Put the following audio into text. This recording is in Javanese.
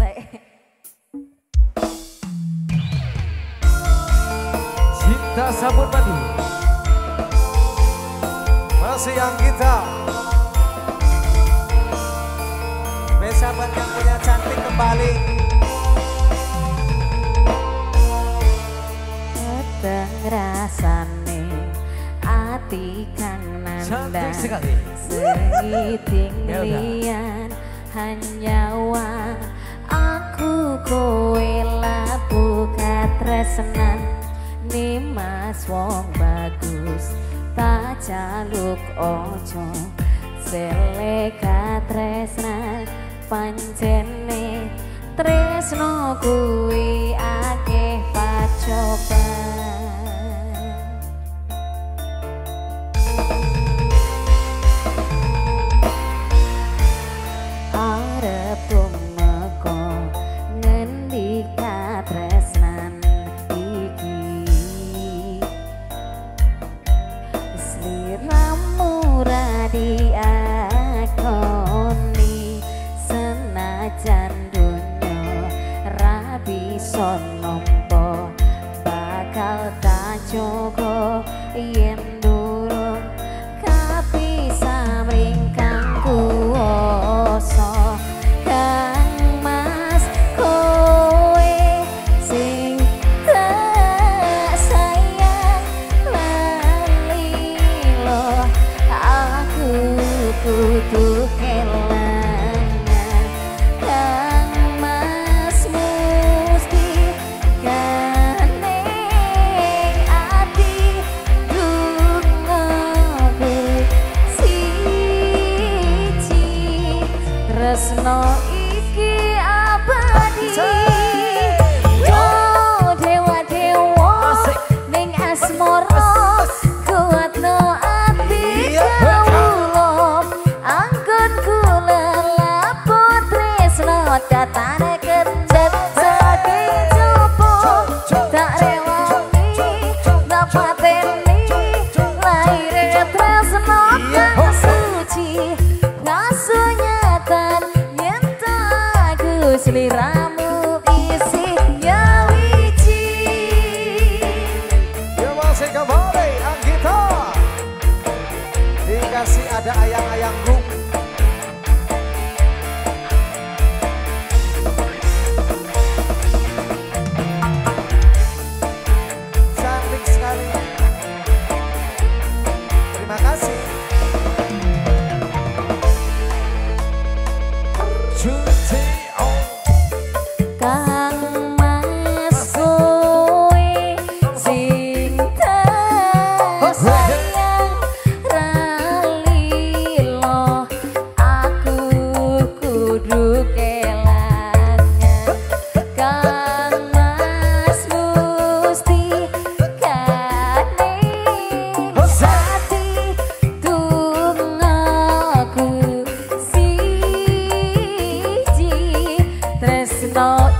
Baik. Cinta sabun madu masih yang kita. Sahabat yang punya cantik kembali. Peteng rasane ati kang nandang sengiting liyan hanyawa aku kowe labu katresnan nimas wong bagus tak jaluk ojo sele katresnan pancene tresno kuwi akeh pacoban. Arep tumeka ngendi katresnan iki sliramu ra diakoni senajan dunya ra bisa nampa bakal tak jaga yen durung kapisah mringkang kuwasa. Kang Mas kowe sing tak sayang lali lo aku kudu kelangan. Kang Mas musti kaning ati dungaku siji tresno iki abadi. Yo dewa dewa ning asmara kuatno ati kawula anggon kula lapo tresno datane kendhat saking coba tak rewangi tak pateni laire tresno kang suci kasunyatan yen aku sliramu isih nyawiji. Ya masih kembali Anggita. Dikasih ada ayang-ayangku. Cantik sekali. Terima kasih. Kang Mas kowe sing tak sayang ra lilo aku kudu kelangan. Kang Mas musti kaning ati tungaku siji tresno